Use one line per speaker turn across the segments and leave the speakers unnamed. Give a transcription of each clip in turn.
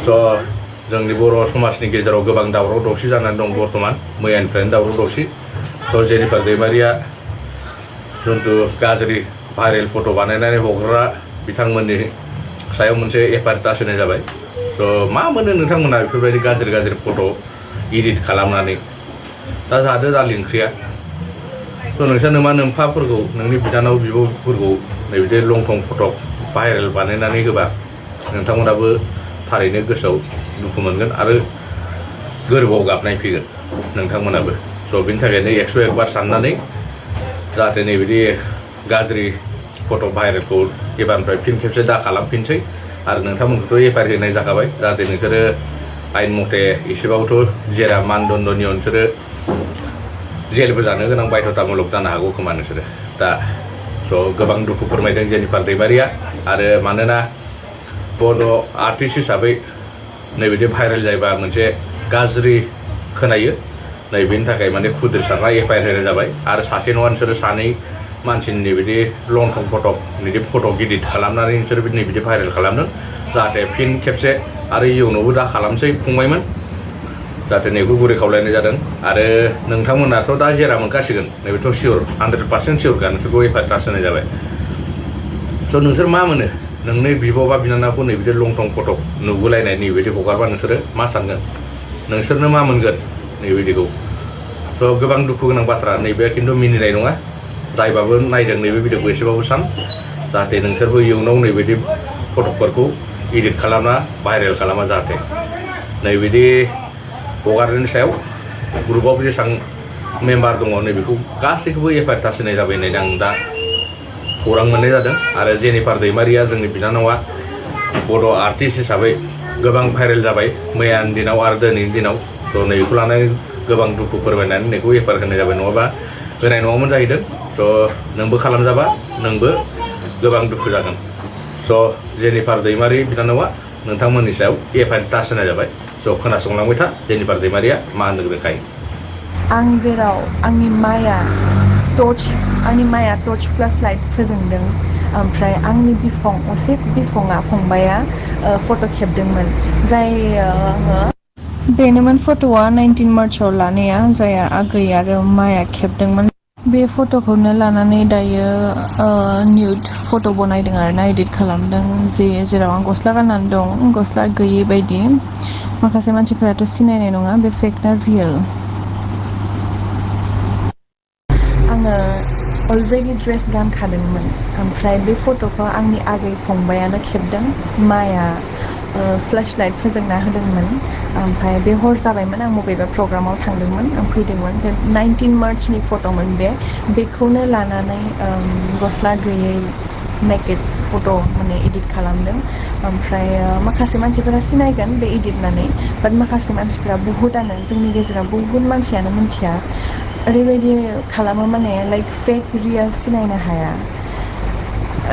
जोंनि बर' समाजनि गेजेराव गोबां दावराव दावसि जानानै दं बर्थमान मैयानिफ्रायनो दावराव दावसि जेनिफार दैमारिया जिथु गाज्रि भाइरेल फट' बानायनानै हगारग्रा बिथांमोननि सायाव मोनसे एफआइआर दाखिनाय जाबाय मा मोनो नोंथांमोना बेफोरबायदि गाज्रि फट' इडिट खालामनानै दा जादो दालि ओंख्रिया नोंसोरनो मा नोम्फाफोरखौ नोंनि बिनानाव बिब'फोरखौ नैबिदि लंथं फट' भाइरेल बानायनानै होबा नोंथांमोनाबो थारैनो गोसोआव दुखु मोनगोन आरो गोरबोआव गाबनाय फैगोन नोंथांमोनाबो बेनि थाखायनो 101 बार साननानै जाहाथे नैबिदि गाज्रि फट' भाइरेलखौ एबारनिफ्राय फिन खेबसे दा खालामफिनसै आरो नोंथांमोनखौथ' एफआइआर होनाय जाखाबाय जाहाथे नोंसोरो आयेन मथे एसेबाबोथ' जेरा मानदण्डनि नोंसोरो जेलबो जानो गोनां बाध्यतामूलक जानो हागौ खोमा नोंसोरो दा गोबां दुखु फोरमायदों जेनिफार दैमारिया आरो मानोना बड' आर्टिस्ट हिसाबै नैबिदि भाइरेल जायोबा मोनसे गाज्रि खोनायो नैबेनि थाखाय माने खुद्रिसारना एफआइआर होनाय जाबाय आरो सासे नङा नोंसोरो सानै मानसिनि बिदि लंथं बिदि फट' गिदिर खालामनानै नोंसोर नैबिदि भाइरेल खालामदों जाहाथे फिन खेबसे आरो इयुनावबो दा खालामसै फंबायमोन जाहाथे नैबेखौ गुरै खावलायनाय जादों आरो नोंथांमोनाथ' दा जेरा मोनखासिगोन नैबेथ' सियर 100% सियरखा नोंसोरखौ एफआइआर दास होनाय जाबाय नोंसोर मा मोनो नोंनि बिब' बा बिनानावखौ नैबिदि लंथं फट' नुगोलायनाय नैबिदि हगारबा नोंसोरो मा सानगोन नोंसोरनो मा मोनगोन नैबिदिखौ गोबां दुखु गोनां बाथ्रा नैबे खिन्थु मिनिनाय नङा जायबाबो नायदों नैबे भिडिअखौ एसेबाबो सान जाहाथे नोंसोरबो इयुनाव नैबायदि फट'फोरखौ इडिट खालामना भाइरेल खालामा जाहाथे नैबिदि हगारनायनि सायाव ग्रुपआव जेसेबां मेम्बार दङ नैबेखौ गासैखौबो एफआइआर दास होनाय जाबाय होननानै आं दा खौरां मोननाय जादों आरो जेनिफार दैमारिया जोंनि बिनानावा बड' आर्टिस्ट हिसाबै गोबां भाइरेल जाबाय मैयानि दिनाव आरो दिनैनि दिनाव नैबेखौ लानानै गोबां दुखु फोरमायनानै नैखौ एफआइआर होनाय जाबाय नङाबा होनाय नङामोन जाहैदों नोंबो खालामजाबा नोंबो गोबां दुखु जागोन जेनिफार दैमारि बिनानावा नोंथांमोननि सायाव एफआइआर दास होनाय जाबाय खोनासंलांबाय था जेनिफार दैमारिया मा होननो गोनांखाय
आं जेराव आंनि माया टर्च फ्लास लाइट फोजोंदों ओमफ्राय आंनि बिफं असे बिफङा फंबाया फट' खेबदोंमोन जाय बेनोमोन फट'आ 19 मार्चआव लानाया जाया आगै आरो माया खेबदोंमोन बे फट'खौनो लानानै दायो निउड फट' बनायदों आरोना एडिट खालामदों जेराव आं गस्ला गाननानै दं गस्ला गैयै बायदि माखासे मानसिफोराथ' सिनायनाय नङा बे फेक ना रियेल आङो अलरेडि ड्रेस गानखादोंमोन ओमफ्राय बे फट'खौ आंनि आगै फंबायानो खेबदों माया फ्लेश लाइट फोजोंना होदोंमोन ओमफ्राय बे हर जाबायमोन आं बबेबा प्रग्रामाव थांदोंमोन आं फैदोंमोन 19 मार्चनि फट'मोन बेखौनो लानानै गस्ला गैयै नेकेड फट' माने एडिट खालामदों ओमफ्राय माखासे मानसिफोरा सिनायगोन बे एडिट नानै बाट माखासे मानसिफोरा बुहुदानो जोंनि गेजेराव बुहुद मानसियानो मिथिया ओरैबायदि खालामो माने लाइक फेक रियेल सिनायनो हाया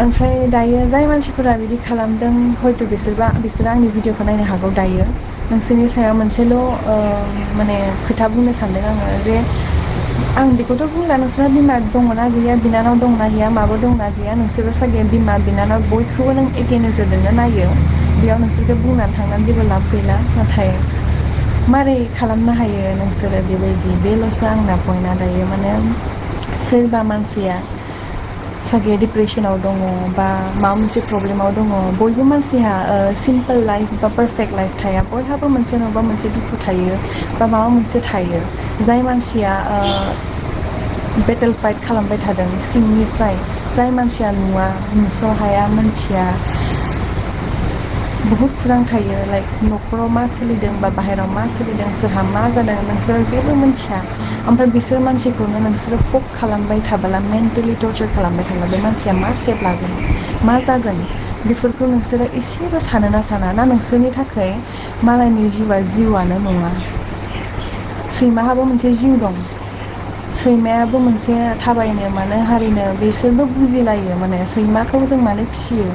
ओमफ्राय दायो जाय मानसिफोरा बिदि खालामदों हयथ' बिसोरो आंनि भिडिअखौ नायनो हागौ दायो नोंसोरनि सायाव मोनसेल' माने खोथा बुंनो सानदों आङो जे आं बेखौथ' बुंला नोंसोरहा बिमा दङना गैया बिनानाव दंना गैया माबा दंना गैया नोंसोरो सागे बिमा बिनानाव बयखौबो नों एखे नोजोरजोंनो नायो बेयाव नोंसोरखौ बुंनानै थांनानै जेबो लाब गैला नाथाय मारै खालामनो हायो नोंसोरो बेबायदि बेल'सो आंना पइन्टआ दायो माने सोरबा मानसिया सागे डिप्रेसनाव दङ बा माबा मोनसे प्रब्लेमाव दङ बयबो मानसिहा सिम्पोल लाइफ बा पारफेक्ट लाइफ थाया बयहाबो मोनसे नङा मोनसे दुखु थायो बा माबा मोनसे थायो जाय मानसिया बेटेल फाइट खालामबाय थादों सिंनिफ्राय जाय मानसिया नुवा नुस' हाया मोनथिया बहुत खुरां थायो लाइक न'खराव मा सोलिदों बा बाहेराव मा सोलिदों सोरहा मा जादों नोंसोर जेबो मिथिया ओमफ्राय बिसोर मानसिखौनो नोंसोरो पक खालामबाय थाबोला मेन्टेलि टर्चार खालामबाय थाब्ला बे मानसिया मा स्टेप लागोन मा जागोन बेफोरखौ नोंसोरो एसेबो सानोना साना ना नोंसोरनि थाखाय मालायनि जिउआ जिउआनो नङा सैमाहाबो मोनसे जिउ दं सैमायाबो मोनसे थाबायनो मानो हारिनो बिसोरबो बुजिलायो माने सैमाखौ जों मानो फिसियो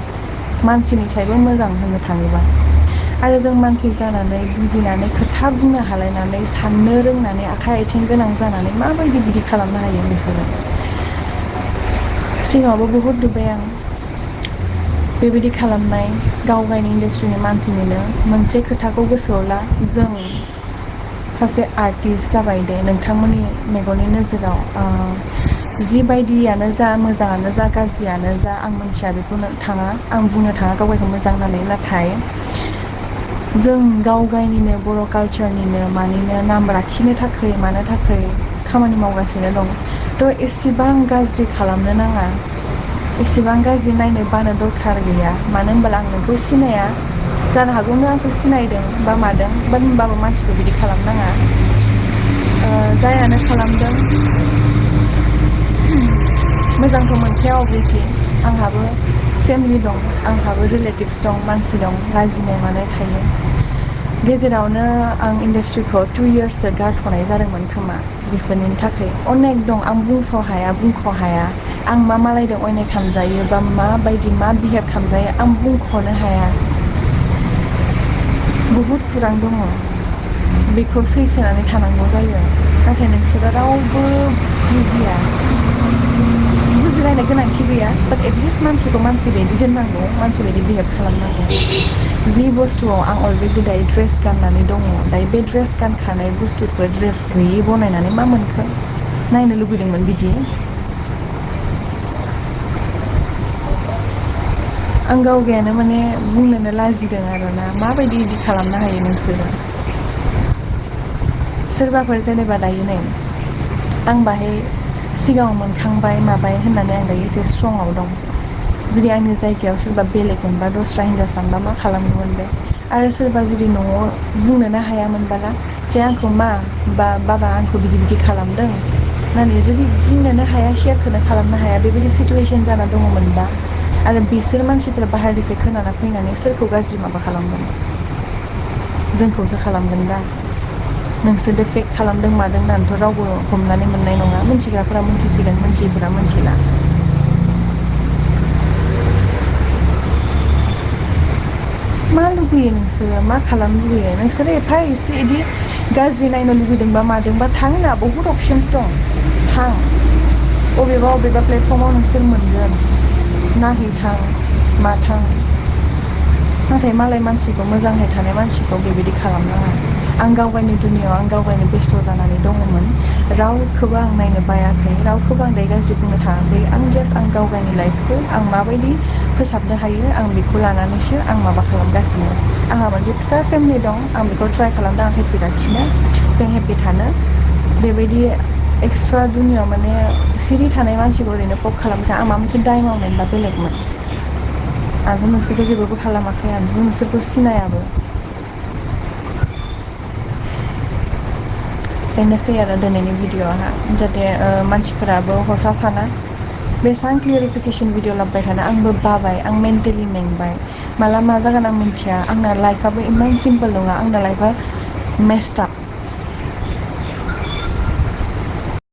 मानसिनि सायबो मोजां होननो थाङोबा आरो जों मानसि जानानै बुजिनानै खोथा बुंनो हालायनानै साननो रोंनानै आखाइ आथिं गोनां जानानै माबायदि बिदि खालामनो हायो बिसोरो सिगाङावबो बहुद नुबाय आं बेबायदि खालामनाय गाव गावनि इन्डास्ट्रिनि मानसिनिनो मोनसे खोथाखौ गोसोआव ला जों सासे आर्टिस्ट जाबाय दे नोंथांमोननि मेगननि नोजोराव जिबायदियानो जा मोजाङानो जा गाज्रियानो जा आं मिथिया बेखौ थाङा आं बुंनो थाङा गाव गावखौ मोजां होननानै नाथाय जों गाव गावनिनो बर' कालचारनिनो मानिनो नाम लाखिनो थाखाय मानो थाखाय खामानि मावगासिनो दं थ' एसेबां गाज्रि खालामनो नाङा एसेबां गाज्रि नायनो बानो दरखार गैया मानो होनब्ला आं नोंखौ सिनाया जानो हागौ नों आंखौ सिनायदों बा मादों बाट होनबाबो मानसिखौ बिदि खालामनाङा जायानो खालामदों मोजांथ' मोनखाया अभियासलि आंहाबो फेमिलि दं आंहाबो रिलेटिभ्स दं मानसि दं लाजिनाय मानाय थायो गेजेरावनो आं इन्डास्ट्रिखौ 2 इयार्ससो गारथ'नाय जादोंमोन खोमा बेफोरनि थाखाय अनेक दं आं बुंस' हाया बुंख' हाया आं मा मालायदों अयनाय खालामजायो बा माबायदि मा बिहेभ खालामजायो आं बुंख'नो हाया बहुद खुरां दङ बेखौ सैसोनानै थानांगौ जायो नाथाय नोंसोरो रावबो बुजिया बुजिलायनो गोनांथि गैया बाट एटलिस्ट मानसिखौ मानसि बायदि दोननांगौ मानसि बायदि बिहेभ खालामनांगौ जि बुस्थुआव आं अलरेडि दायो ड्रेस गाननानै दङ दायो बे ड्रेस गानखानाय बुस्थुखौ ड्रेस गैयि बनायनानै मा मोनखो नायनो लुबैदोंमोन बिदि आं गावगायानो माने बुंनोनो लाजिदों आरोना माबायदि बिदि खालामनो हायो नोंसोरो सोरबाफोर जेनेबा दायो नै आं बाहाय सिगाङाव मोनखांबाय माबाय होननानै आं दायो एसे स्ट्रंआव दं जुदि आंनि जायगायाव सोरबा बेलेग मोनबा दस्रा हिनजावसानबा मा खालामगौमोन बे आरो सोरबा जुदि न'आव बुंनोनो हायामोनबाला जे आंखौ मा बा बाबा आंखौ बिदि बिदि खालामदों होननानै जुदि बुंनोनो हाया शेयारखौनो खालामनो हाया बेबायदि सिटुवेसन जाना दङमोनबा आरो बिसोर मानसिफोरा बाहेरनिफ्राय खोनाना फैनानै सोरखौ गाज्रि माबा खालामगोन जोंखौसो खालामगोन दा नोंसोरदो फेक खालामदों मादों होननानैथ' रावबो हमनानै मोननाय नङा मिथिग्राफोरा मिथिसिगोन मिथियिफोरा मिथिला मा लुबैयो नोंसोरो मा खालामनो लुबैयो नोंसोरो एफा एसे बिदि गाज्रि नायनो लुबैदोंबा मादोंबा थांना बहुद अपसन्स दं थां अबेबा प्लेटफर्माव नोंसोर मोनगोन नायहैथां माथां नाथाय मालाय मानसिखौ मोजाङै थानाय मानसिखौ बेबायदि खालामनाङा आं गावगायनि दुनियाव आं गावगायनो बेस्थ' जानानै दङमोन रावखौबो आं नायनो बायाखै रावखौबो आं दायो गाज्रि बुंनो थाङाखै आं जास्ट आं गावगायनि लाइफखौ आं माबायदि फोसाबनो हायो आं बेखौ लानानैसो आं माबा खालामगासिनो आंहा मोनसे फिसा फेमिलि दं आं बेखौ ट्राइ खालामदों आं हेपि लाखिनो जों हेपि थानो बेबायदि एक्सट्रा दुनियाव माने सिरि थानाय मानसिखौ ओरैनो पक खालामनो आं माबा मोनसे दाय मावनायबा बेलेगमोन आंथ' नोंसोरखौ जेबोबो खालामाखै आं नोंसोरखौ सिनायाबो बेनोसै आरो दिनैनि भिडिअ'आ जाहाथे मानसिफोराबो हसा साना बेसेबां क्लियारिफिकेसन भिडिअ लाबोबाय थानो आंबो बाबाय आं मेन्टेलि मेंबाय माला मा जागोन आं मिन्थिया आंना लाइफआबो इमान सिम्पोल नङा आंना लाइफआ मेस्ड आप